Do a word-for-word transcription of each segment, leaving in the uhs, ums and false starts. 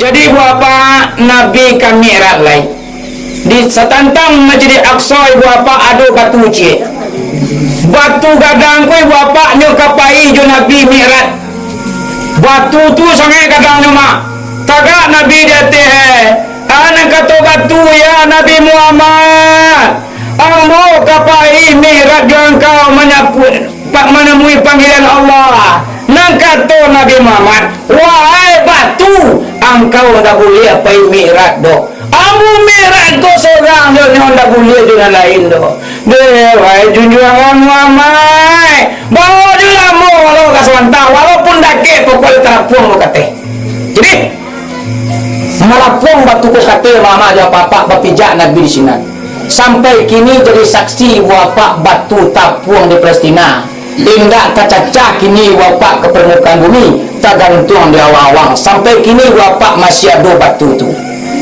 Jadi, Ibu Bapak, Nabi ka Mi'raj lai. Di satantang Masjidil Aqsa, Ibu Bapak, ado batu ciek. Batu gadang ko, Ibu Bapak, nyo ka pai jo Nabi Mi'raj. Batu tu sangaik gadangnyo, Mak. Tagak Nabi di ateh, eh. Ah, nan kato batu, "Ya Nabi Muhammad, ambo ka pai Mi'raj jo angkau manyapu-, pa-, manamui panggilan Allah." Nan kato Nabi Muhammad, "Wahai batu, angkau ndak buliah pai Mi'raj doh. Ambo Mi'raj ko sorang jo nyo, ndak buliah jo nan lain doh." Deh, wahai junjuangan Muhammad, bawo jo lah ambo walau ka Samantang, walaupun dakek, pokoknyo talapuang ko ka ateh. Jadi, malapuang batu ko ka ateh, Muhammad jo Apak bapijak Nabi di sinan. Sampai kini jadi saksi, Ibu Bapak, batu tapuang di Palestina. Indak tacacah kini Ibu Bapak ka parmukaan bumi, tagantuang di awang-awang. Sampai kini Ibu Bapak masih ado batu tu.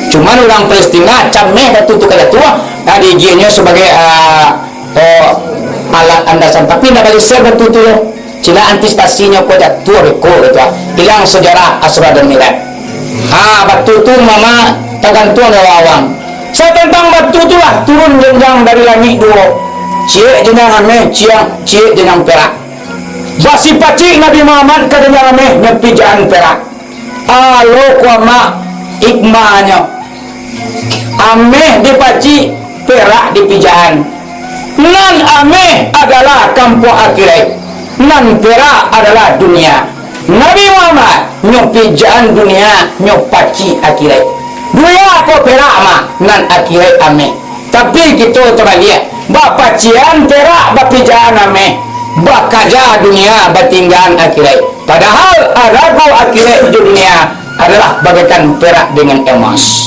Cuman urang Palestina cameh batu tu ka jatuah, nah, diagiahnyo sabagai, ah, oh, alat andasan. Tapi indak baleser batu tu doh. Cila antisipasinya ko jatuah beko gitu, ah. Hilang sejarah Asra dan Mi'raj. Ha, batu tu mama tagantuang di awang-awang. Satantang batu tu lah turun jenjang dari langik duo. Ciek jenjang ameh, ciek, ciek jenjang perak. Basipacik Nabi Muhammad ka jenjang ameh, nyo pijaan perak. Alo ko amak hikmahnyo. Ameh dipacik, perak dipijaan. Nan ameh adalah kampuang akhirat, nan perak adalah dunia. Nabi Muhammad nyo pijaan dunia, nyo pacik akhirat. Dunia ko perak mah, nan akhirat ameh. Tapi kito tabaliak, bapacian perak bapijaan ameh, bakaja dunia batinggaan akhirat. Padahal arago akhirat jo dunia adalah bagaikan perak dengan emas.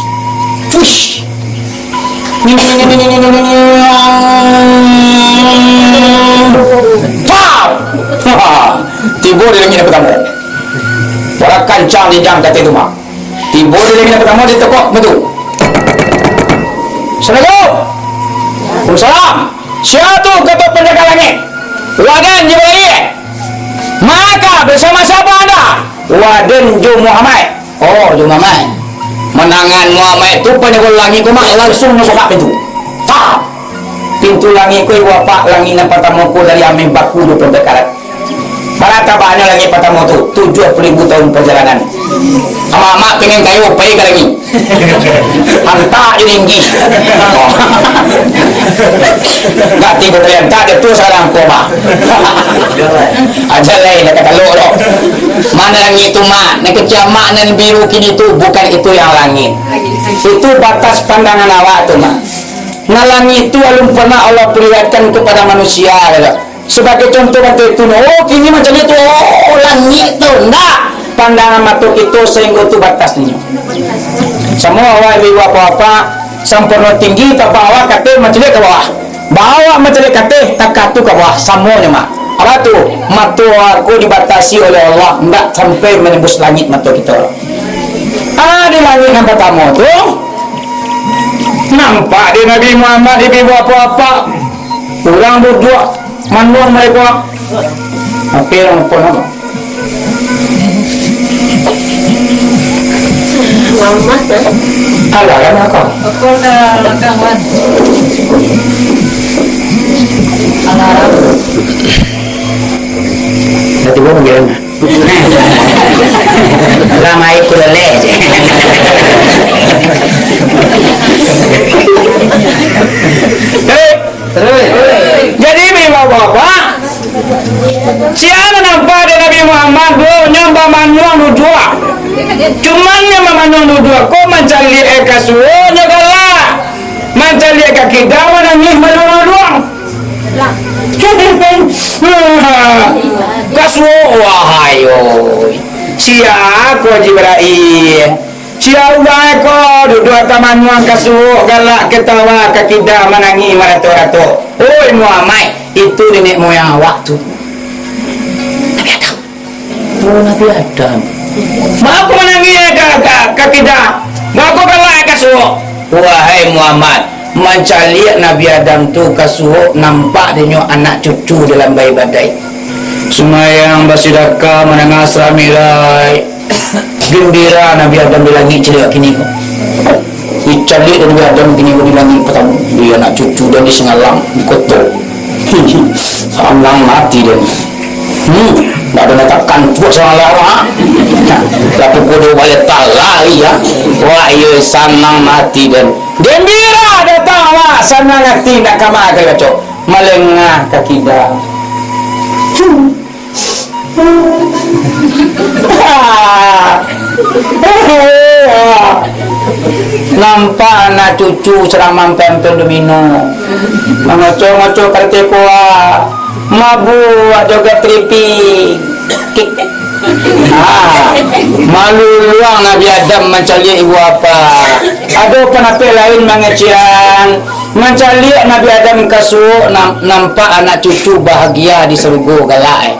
Fush. Pau! Tibo di langik nan partamo. Bara kancang jinjang ka ateh tu mah. Tibo di langik nan partamo, ditekok pintu. "Assalamualaikum." "Waalaikumsalam." "Sia tu?" kato panjago langik. "Waden Jibril." "Maka bersama siapa anda?" "Waden jo Muhammad." "Oh, jo Muhammad." Mandangaan Muhammad tu, panjago langik ko mah langsung nyo bukak pintu. Tah! Pintu langik ko, Ibu Bapak, langik nan partamo ko dari ameh baku jo pembakaran. Bara tabahnyo langik partamo tu? Tujuah puluah ribu tahun pajalanan. Amak-amak pengen kayo, pai ka langik. Hantak jo linggih. Ndak tibo talian, tak ado tu sakarang ko mah. Aja lai, dah katalok doh. Mano langik tu, Mak? Nan kecek Mak nan biru kini tu, bukan itu yang langik. Itu batas pandangan awak tu, Mak. Nah, langik tu alun pernah Allah perlihatkan kepada manusia, gitu. Sebagai contoh, bantuak itu, oh, kini mancaliak tu, oh, langik tu, ndak. Pandangan mato kito sainggo tu batasnyo. Samo awak ibu-ibu apak-apak, samporno tinggi tabang awak ka ateh mancaliak ka bawah. Bawah mancaliak ka ateh, takah tu ka bawah, samonyo mah. Apo tu? Mato awak ko dibatasi oleh Allah, ndak sampai manembus langik mato kito. Ah, di langik nan partamo tu, nampak dek Nabi Muhammad ibu-ibu apak-apak. Urang duduak, manuang mereka. Tapi urang pun apa? Mamak, eh? Alah, kan apa? Aku dah makan, Wan. Alah. Dah tiba panggilan dah. Ramai kurele. Jadi, bapak-bapak, sia nan nampak dek Nabi Muhammad tu, nyo bamanuang duduak. Cuman nyo bamanuang duduak ko mancaliak ka suok nyo galak. Mancaliak ka kida manangih maluang-luang. Ka suok, wahai oi. Sia ko Jibrail? Sia urang ko duduak tamanuang ka suok galak katawa ka kida manangih marato-rato? Oi Muhammad, itu nenek moyang awak tu. Oh, Nabi Adam. Mangko manangih ka, ka, ka kida? Mangko galak ka suok? Wahai Muhammad, mancaliak Nabi Adam tu ka suok, nampak dinyo anak cucu dalam baibadaik. Sumayang, basidakah, mandanga Isra Mi'raj. Gembira Nabi Adam di langik caliak kini ko. Dicaliak Nabi Adam kini ko di langik patamo. Di anak cucu dan di Singalang, di koto. Sanang mati den. Hmm, ndak ado natakan puak sanang lawak. Lah pukul duo baleh talari, ya. Wah, iyo sanang mati den. Gembira datang, wah, sanang ati nak kama ka kaco. Malengah ka kida. Nampak anak cucu sadang mampempel domino, mangoco-ngoco karate koa, mabuak joget tripi. Ah, maluluang Nabi Adam mancaliak ibu bapa. Ado panapek lain mangecekan. Mancaliak Nabi Adam ka suok, nam-, nampak anak cucu bahagia di sarugo galak, eh.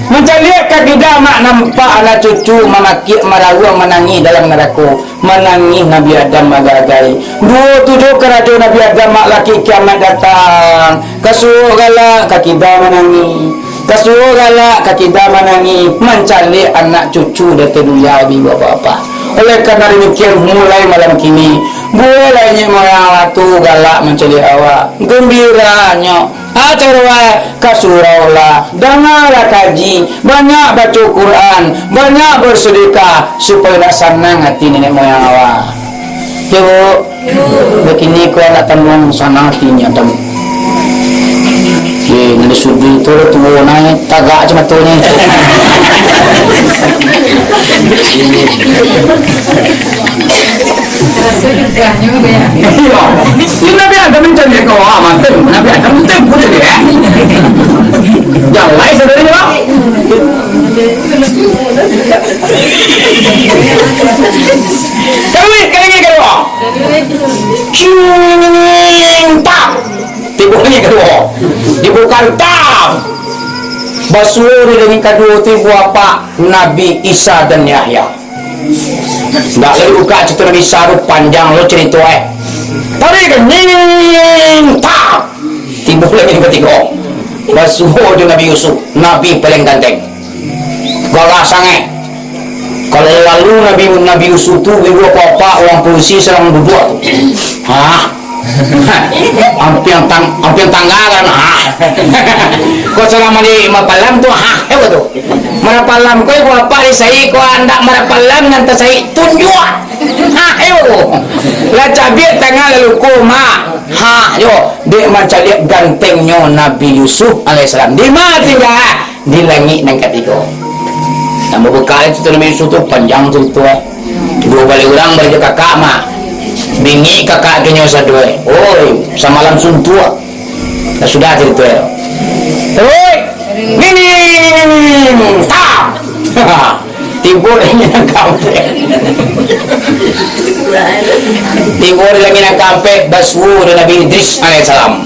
Mancaliak ka kida mak nampak anak cucu mamakiak mararuang manangih dalam narako. Manangih Nabi Adam agai-agai. Duo tu jo karajo Nabi Adam mak laki kiamat datang. Ka suok galak, ka kida manangih. Ka suok galak, ka kida manangih, mancaliak anak cucu dari dunia bi bapak-bapak. Oleh karena demikian, mulai malam kini, buwailah inyiak moyang awak tu galak mancaliak awak. Gembira nyo. Acara awak ka surau lah, danga lah kaji, banyak baco Quran, banyak bersedekah, supayo nak sanang ati niniak moyang awak. Yo, Bu. Bakini ko anak tamuang sanang ati nyo tamu. Ye, nan di sudut tu lah tuo nai, tagak aja matonyo. Iyo. Ini Nabi Adam mancaliak ko, ah, mantap. Nabi Adam tu tempo dia, eh. Jalai sadari, Pak. Taruih, kalingi kaduo. Cing, tap. Tibo lagi kaduo. Dibuka tap. Basuo di langik kaduo tu ibu apak Nabi Isa dan Yahya. Ndak lagi buka cerita Nabi Isa tu, panjang lo cerita, eh. Taruih, nying, tap. Tibo lagi katigo. Basuo jo Nabi Yusuf, Nabi paling ganteng. Gagah sangaik. Kalau lalu Nabi, Nabi Yusuf tu, ibu apak-apak, urang padusi sadang duduak tu. Hah? Ampiang tang-, ampiang tangga kan? Hah? Ko sadang mandi marapalam tu, hah? Eh, tu. Marapalam ko, ibu apak di sai, ko andak marapalam nan tasai tunjuak. Hah? Eh, lah cabiak tangan lalu ko, mak. Hah, yo. Dek mancaliak gantengnyo Nabi Yusuf alaihissalam. Di ma tingga? Di langik nan katigo. Nan babekal itu tu Nabi Yusuf tu panjang cerita. Duo baleh urang baraja kakak mah. Bingik kakak kinyo sadoi. Oi, samalam suntuak. Nah, sudah cerita. Oi, nini, tam. Tibo di langik nan kaampek. Tibo di langik nan kaampek, basuo di Nabi Idris alaihissalam.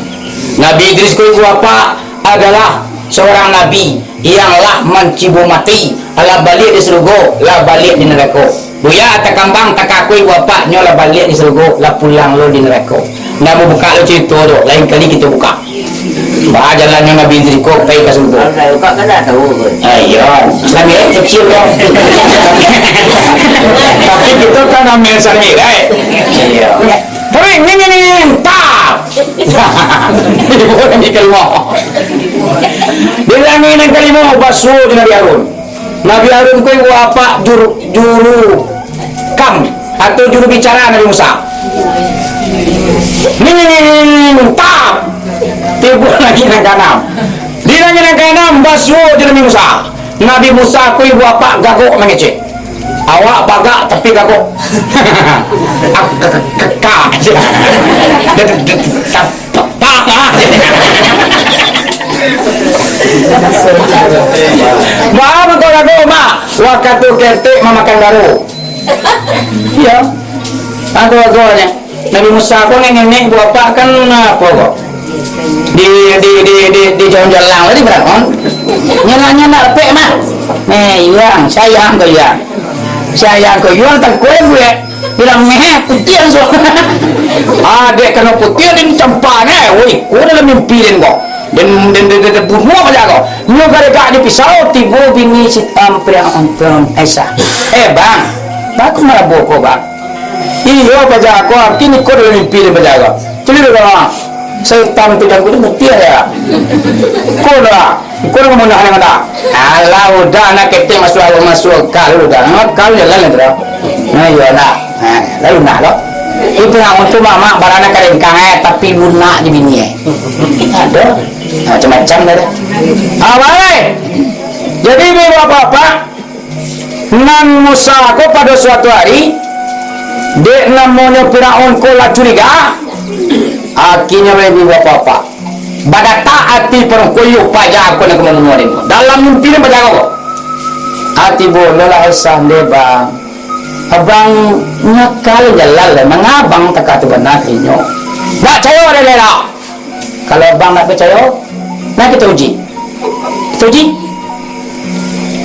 Nabi Idris ko ibu apak adalah seorang nabi yang lah mancibo mati, lah baliak di sarugo, lah baliak di narako. Buya takambang takakui ibu apak nyo lah baliak di sarugo, lah pulang lo di narako. Ndak mau buka lo cerita tu, lain kali kita buka. Bah, jalannyo Nabi Idris ko pai ka sarugo. Kalau dah buka kan dah tahu tu. Ah, iya. Sambil kecil tu. Tapi kita kan ambil sambil, eh. Iya. Tapi ni, ni, ni, ni, tak. Ini kalimo. Di langik nan kalimo, basuo di Nabi Harun. Nabi Harun ko ibu apak juru, juru kam atau juru bicara Nabi Musa. Ni, ni, ni, ni, ni, tak. Tibo langik nan kaanam. Di langik nan kaanam, basuo di Nabi Musa. Nabi Musa ko ibu apak gagok mangecek. Awak bagak tapi gagok. Kaka. Baa mangko gagok, Mak? Wakatu ketek mamakan garo. Iyo. Angko gagoknyo. Nabi Musa ko ngenek-ngenek, ibu apak kan apo ko? Di, di, di, di, di jalan jalang tadi, Bang. Nyenak-nyenak lepek, Mak. Eh, Yuang, sayang ko, Yuang. Sayang ko, Yuang, tangkoi gue. Bilang, "Meh, putihan, so." Ah, dek kena putihan, ini campaknya. Woi, ko dalam mimpi, den, ko. Den, den, den, den, den bunuah paja ko. Nyo garegak jo pisau, tibo bini si Tam Priang Untung Aisyah. "Eh, Bang, baa kok marabo ko, Bang?" "Iyo, paja ko, kini ko dalam mimpi den, paja ko." "Caliak dulu, Bang. Saitan tu jangku tu putiah ya." "Ko dah, ko dah mamunuah den dah." "Alah, udah, nak ketek masuk awak, masuk akal dulu dah. Akal jalan lah tu dah." "Nah, iyo dah." Nah, lalu nah lo. Itu nak untuk mamak baranak karengkang, eh, tapi lunak je bini, eh. Aduh, macam-macam dah. Ah, baik. Jadi, ibu bapak-bapak, nan Musa ko pado suatu hari, dek namonyo Firaun ko lah curiga, akhirnyo, ibu bapak-bapak, badatak ati parangkoyo paja ko nan ka mambunuah den ko. Dalam mimpi den paja ko. Ati bololah Aisyah deh, Bang. Abang nyakal jalan lah, manga abang takah tu bana inyo. Ndak picayo deh, deh lah. Kalau abang ndak picayo, nah, kita uji. Kita uji.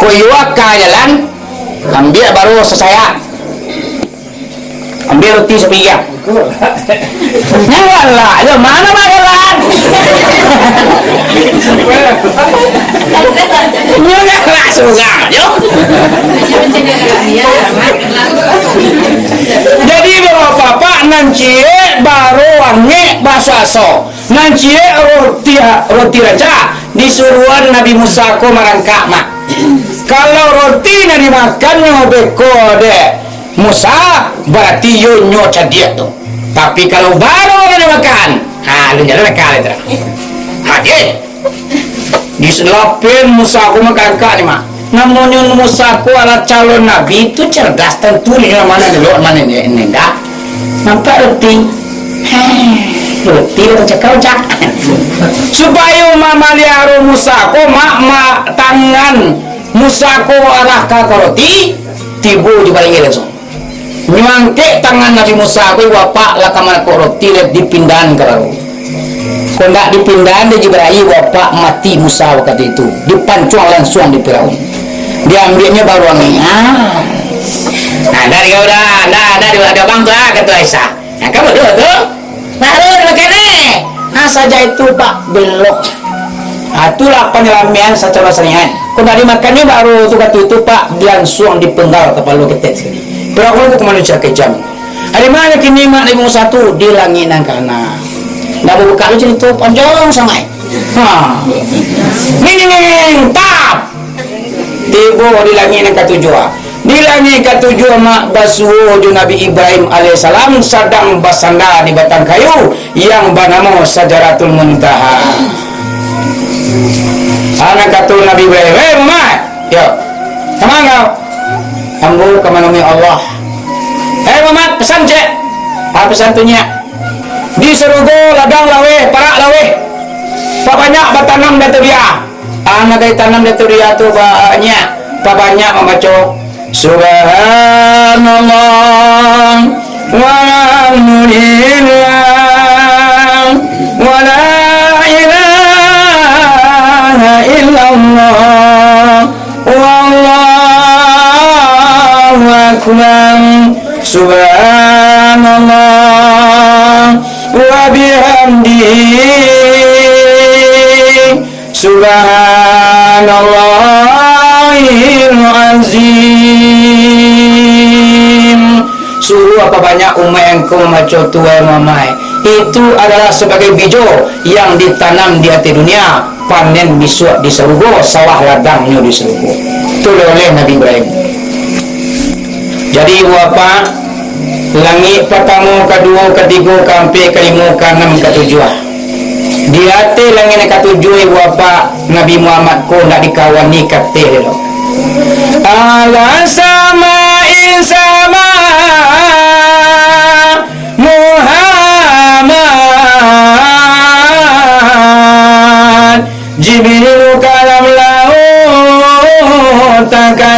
Ko iyo aka jalan, ambiak baru sasayak. Ambiak roti sapiring. Nyo galak jo, mano mah galak? Nyo galak surang jo. Jadi, bapak-bapak, nan ciek baru angek baso-aso. Nan ciek roti, roti rancak, disuruahan Nabi Musa ko marangkak, Mak. Kalau roti nan dimakannyo beko dek Musa, barati iyo nyo cadiak tu. Tapi kalau baru nan dimakan, ha, alun jalan akal itu. Oke. Diselapin Musa ko marangkak ni, Mak. Namonyo Musa ko alah calon nabi, tu cerdas, tantu di mana dulu, mana ni, ni dah. Nampak roti. Heh, roti dah tacakau, cak. Supayo mamaliaro Musa ko, Mak, ma-, tangan Musa ko arah ka, ka roti, tibo Jibril langsung. Nyo angkek tangan Nabi Musa ko, bapak, lah ka manakok roti, lah dipindahan ka baru. Kok ndak dipindahan dek Jibril, bapak, mati Musa wakatu itu. Dipancuang lansuang dek Firaun. Diambiaknyo baru angin. Ah. Nah, dari kau dah, dah, dah, dah, dah, bang tu, ah, kata Aisyah. Nah, kamu dulu tu. Baru dimakan, eh. Nah, saja itu, Pak, belok. Ah, itulah panyalamian sacaro syariat. Kok ndak dimakannyo baru tu wakatu itu, Pak, lansuang dipenggal kapalo ketek sakali. Firaun ko manusia kejam. Ari ma kini, Mak, Nabi Musa tu? Di langik nan kaanam. Ndak babukak tu carito, panjang sangaik. Ha. Ning, ning, ning, ning, tap. Tibo di langik nan katujuah. Di langik katujuah, Mak, basuo jo Nabi Ibrahim alaihissalam sadang basanda di batang kayu yang banamo Sajaratul Muntaha. Anak kato Nabi Ibrahim, "Hei, Muhammad, yo, ka ma kau?" "Ambo ka manomui Allah." "Hei, Muhammad, pesan ciek." "Ah, pesan tu nyiak." "Di sarugo ladang laweh, parak laweh. Pabanyak batanam di ateh dia." Anak ka ditanam di ateh dia tu banyak, pabanyak mambaco, "Subhanallah, walhamdulillah, wala ilaha illallah, wallahu akbar, subhanallah, wa bihamdihi, subhanallahil azim." Suruah pabanyak umaik Angku mambaco tu, wahai Muhammad. Itu adalah sabagai bijo yang ditanam di ateh dunia, panen bisuak di sarugo, sawah ladangnyo di sarugo. Tu lah oleh Nabi Ibrahim. Jadi, ibu bapak, langik partamo, kaduo, katigo, kaampek, kalimo, kaanam, katujuah. Di ateh langik nan katujuah, ibu bapak, Nabi Muhammad ko ndak dikawani kateh doh. Ala samai sama Muhammad, Jibril kalam lahu takadam.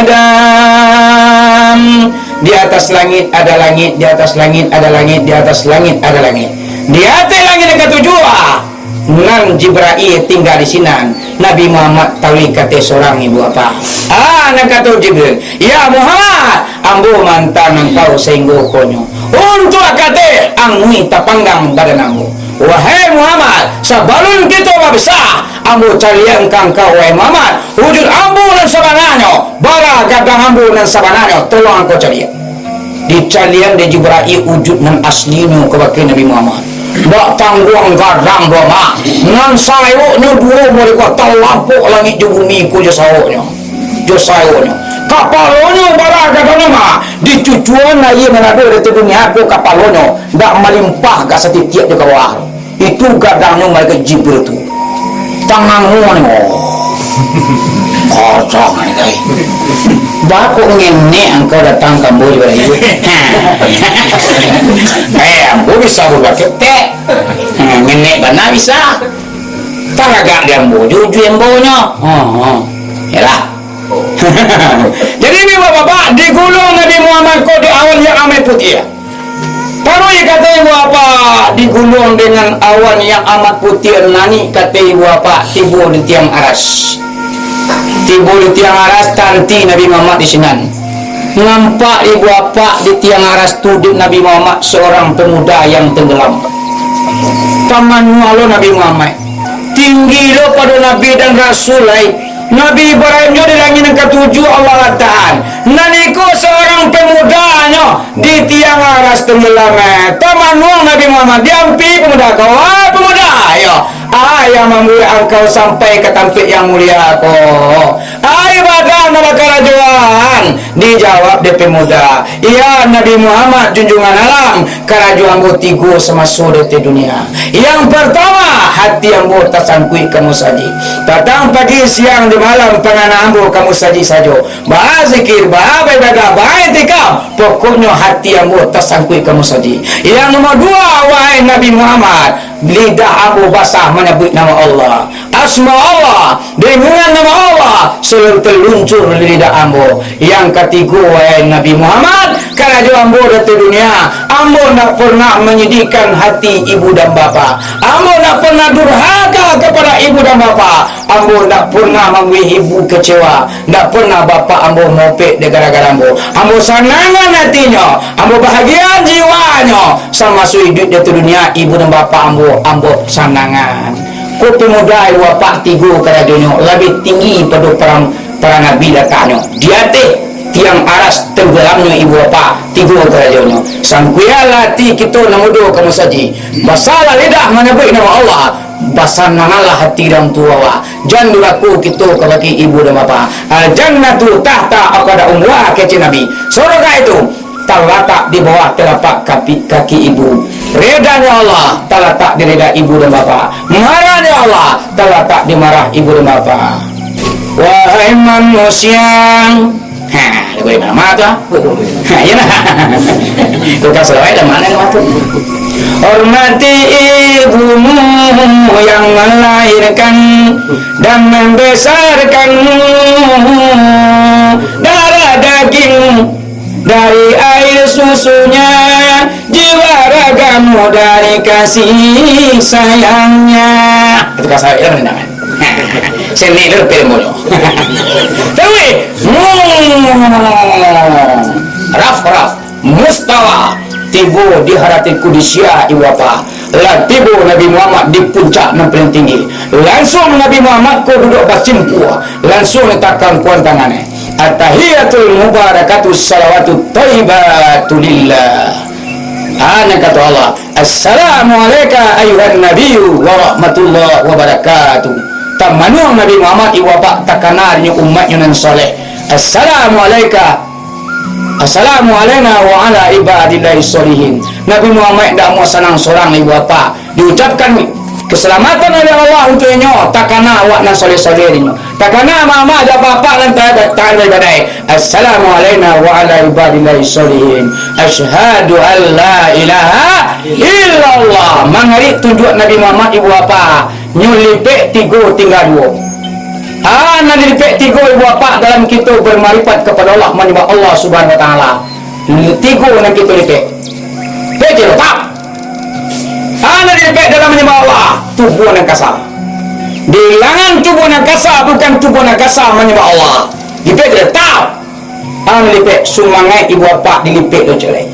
Di atas langit ada langit, di atas langit ada langit, di atas langit ada langit. Di ateh langik nan katujuah, ah, nan Jibril tingga di sinan, Nabi Muhammad taruih ka ateh sorang, ibu bapak. Ah, nan kato Jibril, "Ya Muhammad, ambo maanta angkau sainggo konyo. Untuak ka ateh, anguih tapanggang badan ambo. "Wahai Muhammad, sabalun kito bapisah, ambo caliakan ka angkau, wahai Muhammad, wujud ambo nan sabananyo, bara gadang ambo nan sabananyo, tolong angkau caliak." Dicaliakan dek Jibrail wujud nan aslinyo kabake Nabi Muhammad. Ndak tangguang gadang doh, Mak. Nan sayoknyo duo malaikat talampok langik jo bumi ko jo sayoknyo. Jo sayoknyo. Kapalonyo bara gadangnyo, Mak. Dicucuan aia nan ado di ateh dunia ko kapalonyo. Ndak malimpah ka satitiak jo ka bawah. Itu gadangnyo malaikat Jibril tu. Tangangnyo ni, oh. Kosong ni, kai. Bako ngenek angkau datang ka ambo Jibril? Eh, ambo bisa baketek. Hmm, ngenek bana bisa. Taragak di ambo jo ujuik ambo nyo. Oh, oh. Yalah. Jadi, ibu bapak, digulung Nabi Muhammad ko di awan yang amat putiah. Taruih kato ibu bapak, digulung dengan awan yang amat putiah, nanik kato ibu bapak, tibo di tiang aras. Tibo di tiang aras, tanti Nabi Muhammad di sinan. Nampak ibu bapak di tiang aras tu dek Nabi Muhammad seorang pemuda yang tenggelam. Tamanu Allah Nabi Muhammad. Tinggi lo pado Nabi dan Rasul lai. Nabi Ibrahim nyo di langik nan katujuah Allah latakan. Nan iko seorang pemudanyo di tiang aras tenggelam, eh. Tamanuang Nabi Muhammad, diampi pemuda ko, "Wahai pemuda, ayo, ayah mambuek angkau sampai ka tampek yang mulia ko. Ai badan nan bakarajoan?" Dijawab dek pemuda, "Ya Nabi Muhammad, junjungan alam, karajo ambo tigo samaso di ateh dunia. Yang partamo, hati ambo tasangkuik ka musajik. Patang, pagi, siang jo malam, pangana ambo ka musajik sajo. Bazikir, ba-, baibadah, baiktikaf. Pokoknyo hati ambo tasangkuik ka musajik. Yang nomor dua, wahai Nabi Muhammad, lidah ambo basah manyabuik namo Allah. Asma Allah, dengan nama Allah, selalu terluncur di lidah ambo. Yang katigo, wahai Nabi Muhammad, karajo ambo di ateh dunia, ambo ndak pernah menyedihkan hati ibu dan bapa. Ambo ndak pernah durhaka kepada ibu dan bapa. Ambo ndak pernah mambuek ibu kecewa. Ndak pernah bapa ambo mopek dek gara-gara ambo. Ambo sanangan hatinyo, ambo bahagiaan jiwanyo. Samaso iduik di ateh dunia, ibu dan bapa ambo, ambo sanangan. Ko pemuda ibu bapak tigo karajonyo, labiah tinggi pado para, para nabi lataknyo. Di ateh tiang aras tenggelamnyo ibu bapak tigo karajonyo. Sangkuiklah ati kito nan mudo ka musajik. Basahlah lidah manyabuik namo Allah. Basananganlah hati urang tuo awak. Jan durako kito kabake ibu dan bapa. Al-jannatu tahta aqdamil ummahat, kecek Nabi. Sorga itu talatak di bawah telapak kaki, kaki ibu. Ridanya Allah talatak di rida ibu dan bapa. Marahnya Allah talatak di marah ibu dan bapa. Wahai manusia, ha, lagu dari mana tu, ah? Ha, iyalah. Tukang selawat dah mana ni waktu? Hormati ibumu yang melahirkan dan membesarkanmu. Darah daging dari air susunya, jiwa ragamu dari kasih sayangnya. Itu kasar ya, benar. Sini dulu, pilih mulu. Terus, raf, raf, mustawa, tibo di haratil kudusiah, ibu bapa. Lah tibo Nabi Muhammad di puncak nan paling tinggi. Langsung Nabi Muhammad ko duduak basimpua. Langsung letakkan kuan tangannya. At-tahiyatul mubarakatu salawatut thayyibatu lillah. Ah, nan kato Allah, "Assalamu alaika ayuhan nabiyyu wa rahmatullahi wa barakatuh." Tamanuang Nabi Muhammad, ibu bapa, takana dinyo umaiknyo nan saleh. "Assalamu alaika, assalamu alaina wa ala ibadillahi sholihin." Nabi Muhammad indak amuah sanang sorang, ibu bapa. Diucapkan keselamatan oleh Allah untuak inyo, takana awak nan saleh-saleh dinyo. Takana mama jo papa nan ta-, taat baibadah. "Assalamu alaina wa ala ibadillahi sholihin. Asyhadu an la ilaha illallah." Mangarik tunjuak Nabi Muhammad, ibu bapa. Nyo lipek tigo tingga duo. Ah, nan dilipek tigo, ibu bapa, dalam kito bermakrifat kepada Allah, manyembah Allah Subhanahu wa Taala. Tigo nan kito lipek. Pek je, tap. Ah, nan dilipek dalam manyembah Allah, tubuah nan kasa. Di langan tubuah nan kasa, bukan tubuah nan kasa manyembah Allah. Lipek je, tap. Ah, dilipek, sumangaik ibu bapa dilipek tu, celek.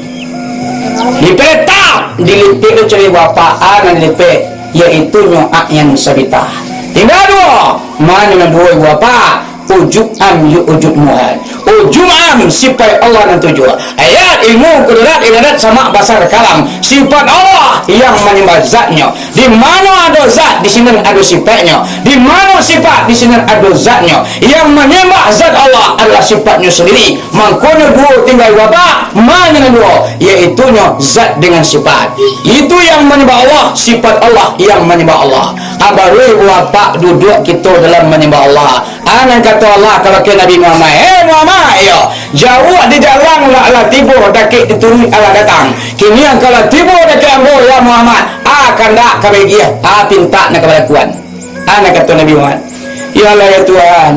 Dipeletak, dilipek tu cari bapak, a nan dilipek, yaitunyo a'yan sabitah. Tingga duo, ma nan duo ibu bapak, ujub am yo ujub muhal. Ujub am, sipaik Allah nan tujuah. Ayat, ilmu, kudrat, iradat, samak, basar, kalam. Sipaik Allah yang manyambah zatnyo. Di mano ado zat, di sinan ado sipaiknyo. Di mano sipaik, di sinan ado zatnyo. Yang manyambah zat Allah adalah sipaiknyo sandiri. Mangkonyo duo tingga ibu bapak, ma nan duo, yaitunyo zat dengan sipaik. Itu yang manyambah Allah, sipaik Allah yang manyambah Allah. A baru ibu bapak duduak kito dalam manyambah Allah. A nan kato Allah kabake Nabi Muhammad, "Hei Muhammad, yo, jauah di jalan lah, lah tibo, dakek dituruik alah datang. Kini angkau lah tibo dakek ambo, ya Muhammad. A kandak ka bagiah, a pintak nak ka balakuan." A nan kato Nabi Muhammad, "Ya Allah, ya Tuhan,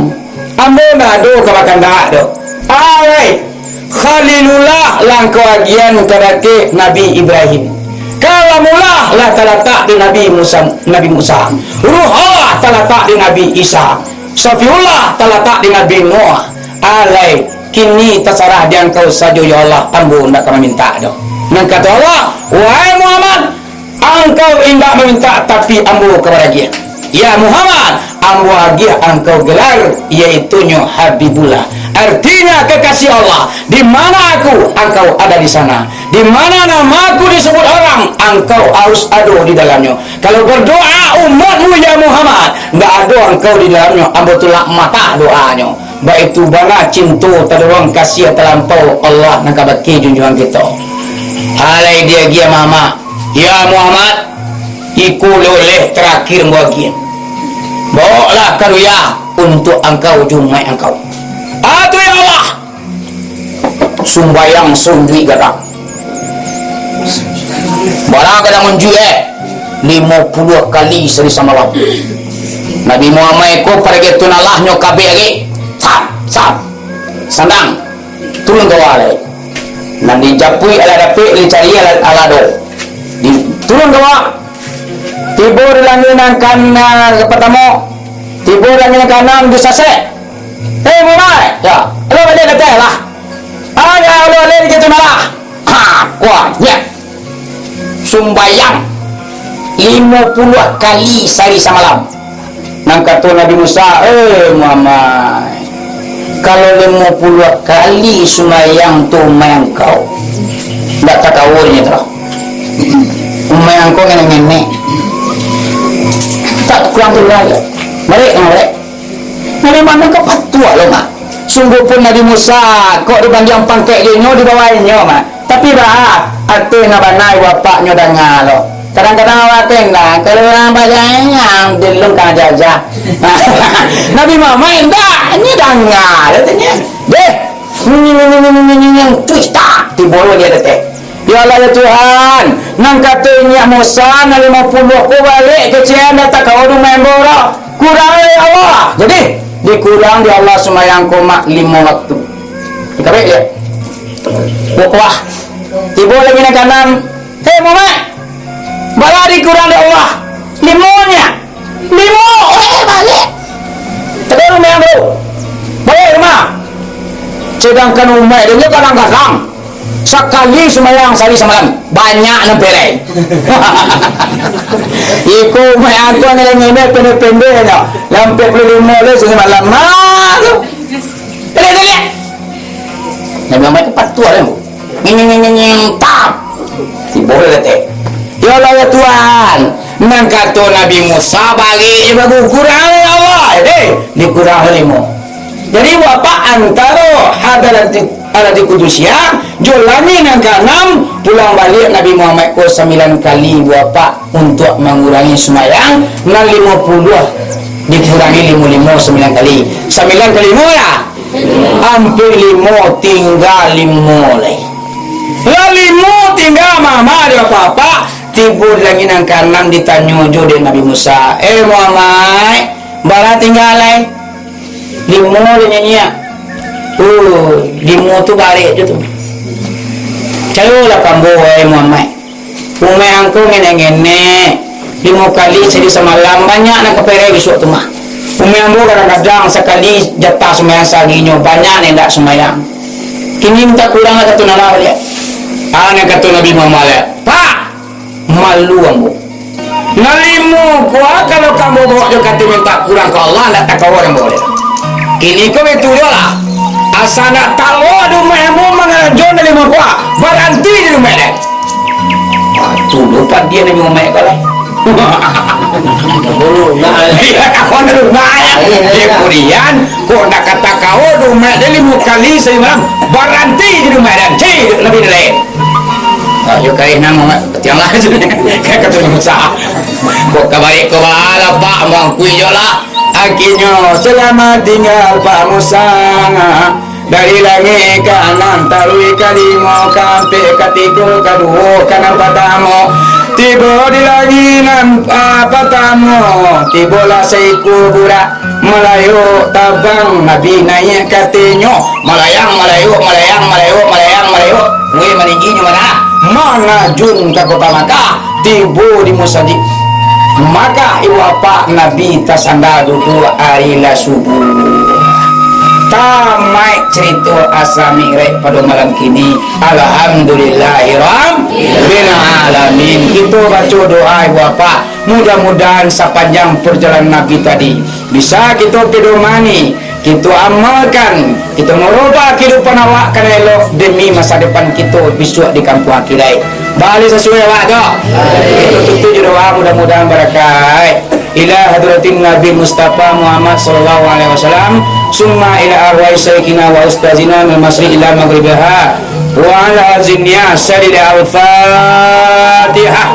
ambo ndak ado ka bakandak doh. Alai, Khalilullah lah Angkau agiahan kabake Nabi Ibrahim. Kalamullah lah talatak di Nabi Musa, Nabi Musa. Ruh Allah talatak di Nabi Isa. Safiullah talatak di Nabi Nuh. Alai, kini tasarah di Angkau sajo, ya Allah, ambo ndak ka mamintak doh." Nan kato Allah, "Wahai Muhammad, angkau indak mamintak, tapi ambo ka baragiah. Ya Muhammad, ambo agiah angkau gelar, yaitunyo Habibullah. Artinya kekasih Allah. Di mana aku, angkau ada di sana. Di mana nama aku disebut orang, angkau harus ado di dalamnyo. Kalau berdoa umatmu, ya Muhammad, ndak ado angkau di dalamnyo, ambo tulak matah doanyo." Baitu bana cinto tadorong kasiah talampau Allah nan kabake junjuangan kito. Alai diagiah Muhammad, "Ya Muhammad, iko oleh-oleh tarakhir ambo agiah. Baoklah ka ruyah untuak angkau jo umaik angkau." Atu ya Allah, sumbayang saunjuik gadang. Bara gadang unjuik, eh? Limo puluah kali sahari samalam. Nabi Muhammad ko paragi tu nalahnyo kabek lagi. Sap, sap. Sandang. Turun ka bawah lai. Nan dijapuik alah dapek, dicari alah, alah ado. Di, turun ka bawah. Tibo di langik nan kana-, partamo. Tibo di langik nan kaanam disasek. "Hei, Muhammad, ya, lo baliak ka ateh lah. Alah, lo baliak di situ nah lah." Ha, kuahnyo. Sumbayang limo puluah kali sahari samalam. Nan kato Nabi Musa, "Eh, Muhammad, kalau limo puluah kali sumbayang tu umaik angkau, ndak takawa inyo tu lah. Umaik angkau ngenek-ngenek. Tak kurang tu lah. Baliak, nah, baliak." Nabi Muhammad ko patuah lo, Mak. Sungguahpun Nabi Musa, kok dibandiang pangkek jo inyo, di bawah inyo, Mak. Tapi, bah, ateh nan bana ibu bapaknyo danga lo. Kadang-kadang awak tu indak, kalau urang bajayang, dilun ka jajah. Nabi Muhammad indak, inyo danga lo tu nyo. Deh, puih tak, tibo lo di ateh. Ya Allah, ya Tuhan, nan kato inyiak Musa, nan limo puluah ko baliak kecek, ndak takawa di umaik ambo doh. Kurang, ya Allah. Jadi, dikurang di Allah sumbayang ko, Mak, limo waktu. Dikabek, ya. Wah, tibo lagi nan kaanam. "Hei, Muhammad, bara dikurang di Allah?" "Limo nyo." "Limo, eh, baliak. Takawa di umaik ambo. Baliak rumah." Sedangkan umaik inyo kadang-kadang sakali sumbayang sahari samalam, banyak nan perek. Iko umaik angkau nilai-nilai pendek-pendeknyo, lah ampek puluah limo lai samalam. Nah, tu. Liek, liek, liek. Nabi Muhammad tu patuah, kan? Nying, nying, nying, nying, nying, tap. Tibo lah, teh. Ya Allah, ya Tuhan. Nan kato Nabi Musa, baliak je bagus. Kurang, ya Allah. Eh, dikurang limo. Jadi, Bapak, antaro hadarat di, hadarat di Kudusiah, jo langik nan kaanam, pulang baliak Nabi Muhammad ko sambilan kali, Bapak, untuak mangurangi sumbayang, nan limo puluah dikurangi limo, limo sambilan kali. Sambilan kali limo, ya? Ampek limo, tingga limo lai. Lah limo tingga, mama, dek Bapak, tibo di langik nan kaanam, ditanyo jo dek Nabi Musa, "Eh, Muhammad, bara tingga lai?" "Limo," dek nyo nyiak. "Oh, limo tu barek jo tu. Cayolah ka ambo, wahai Muhammad. Umaik angkau ngenek-ngenek, limo kali sahari samalam, banyak nan kaperek bisuak tu mah. Umaik ambo kadang-kadang sakali jatah sumbayang saharinyo, banyak nan indak sumbayang. Kini mintak kurang lah satu nalah baliak." Ah, nan kato Nabi Muhammad, "Pak, malu ambo. Nan limo ko, ah, kalau ka ambo baok jo kato mintak kurang ka Allah, ndak takawa ambo dek. Kini ko batua lah. Asa ndak tawa di rumah ambo mangaranjo nan limo ko, ah, baranti di rumah dek." Ah, tu doh padiah Nabi Muhammad ko lah. Iya, kawan rumah ya. Kemudian, kok ndak kata kau di rumah dek limo kali sahari malam, baranti di rumah dek. Cik, Nabi lain. Ah, yo kaih nang tiang lah. Kato Musa. Kok kabarek ko bala, Pak, mangkui jo lah. Akhirnyo, selamat tinggal, Pak Musa. Dari langik ka anam, taruih ka limo, ka ampek, ka tigo, ka duo, ka nan patamo. Tibo di langik nan, ah, patamo, tibolah saikua burak. Malayok tabang Nabi naiak katonyo, malayang, malayok, malayang, malayok, malayang, malayok. Weh, maninggi nyo mana? Manajun ka kota Makkah, tibo di musajik Makkah, ibu apak Nabi tasanda duduak ari lah subuh. Tamaik carito Asra Mi'raj pado malam kini. Alhamdulillahirabbil alamin. Kito baco doa, ibu apak. Mudah-mudahan sapanjang parjalanan Nabi tadi, bisa kito pedomani, kito amalkan, kito marubah kahidupan awak ka nan elok demi masa depan kito bisuak di kampuang akhirat. Baliak sasuai awak tu. Kito tutup jo doa, mudah-mudahan barakaik. Ila hadratin Nabi Mustafa Muhammad sallallahu alaihi wasallam, summa ila arwahi syaikhina wa ustazina min masyriqi ila maghribiha. Wa ala hazihi niyah, syadid al-Fatihah.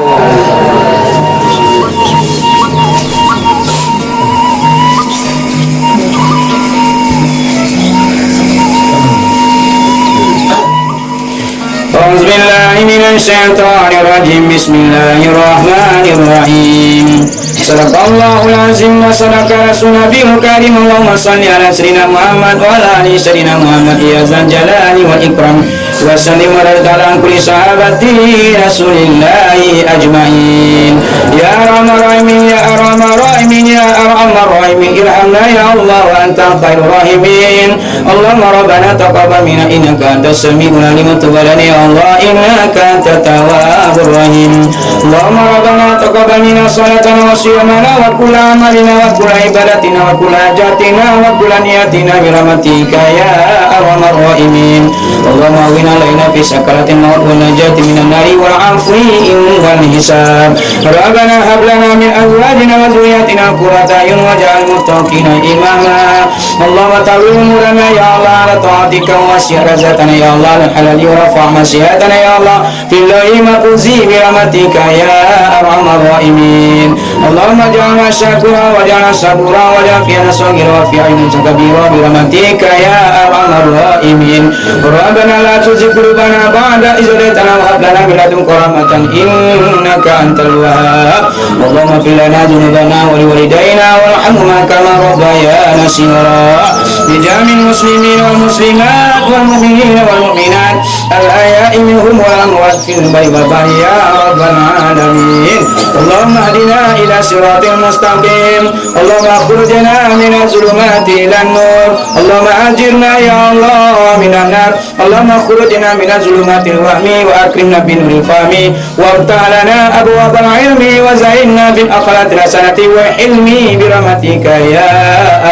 A'udzubillahi minasyaitonirrajim. Bismillahirrahmanirrahim. Sadaqallahul azim wa sadaqa rasulun nabiyul karim. Allahumma shalli ala sayyidina Muhammad wa ala ali sayyidina Muhammad, ya zal jalali wal ikram. Wa sallim wa barik ala kulli sahabati Rasulillahi ajmain. Ya arhamar rahimin, ya arhamar rahimin, ya arhamar rahimin. Irhamna ya Allah wa anta khairur rahimin. Allahumma rabbana taqabbal minna innaka antas samiul alim wa tub alaina ya Allah innaka antat tawwabur rahim. Allahumma rabbana taqabbal minna shalatana wa siyamana wa kulla amalina wa kulla ibadatina wa kulla hajatina wa kulla niyatina bi rahmatika ya arhamar rahimin. Allahumma hawwin alaina fi sakaratil maut wa najati minan nari wal afwi wal hisab. Rabbana hab lana min azwajina wa dzurriyyatina qurrata a'yun waj'alna lil muttaqina imama. Allahumma tawwil umurana ya Allah ala ta'atika wa wasi' razaqana ya Allah ala halali wa rafa' masyiatana ya Allah fil lauhil mahfuzi bi rahmatika ya arhamar rahimin. Allahumma ja'alna syakura wa ja'alna sabura wa ja'al fi anfusina shaghira wa fi a'yunina kabira bi rahmatika ya arhamar rahimin. Rabbana la tuzigh qulubana ba'da idh hadaytana wa hab lana min ladunka rahmatan innaka antal wahhab. Allahumma ighfir lana dzunubana wa liwalidaina warhamhuma kama rabbayana shighara. Li jami'il muslimin wal muslimat wal mu'minin wal mu'minat al ahya'i minhum wal amwat fil barri wal bahri ya rabbal alamin. Allahumma hdina ila siratil mustaqim. Allahumma akhrijna minaz zulumati ilan nur. Allahumma ajirna ya Allah minan nar. Allahumma akhrijna minaz zulumatil wahmi wa akrimna binuril fahmi. Waftah lana abwabal ilmi wa zayyinna bil akhlaqil hasanati wal hilmi bi rahmatika ya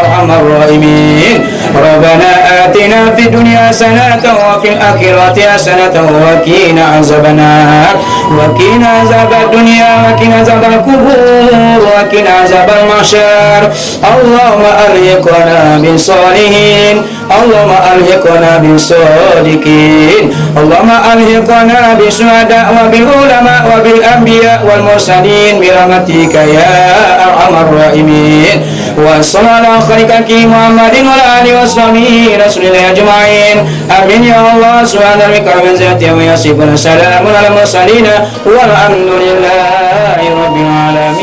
arhamar rahimin. Rabbana atina fid dunya hasanatan wa fil akhirati hasanatan wa qina azabannar. Wa qina azabad dunya wa qina azabal qubur wa qina azabal mahsyar. Allahumma alhiqna bis shalihin. Allahumma alhiqna bis shadiqin. Allahumma alhiqna bis syuhada wa bil ulama wa bil anbiya wal mursalin bi rahmatika ya arhamar rahimin. Wa sallallahu ala khairil khalqi Muhammadin wa ala alihi wa sahbihi Rasulillahi ajmain. Amin ya Allah. Subhana rabbika rabbil izzati amma yasifun. Salamun ala mursalin. Walhamdulillahi rabbil alamin.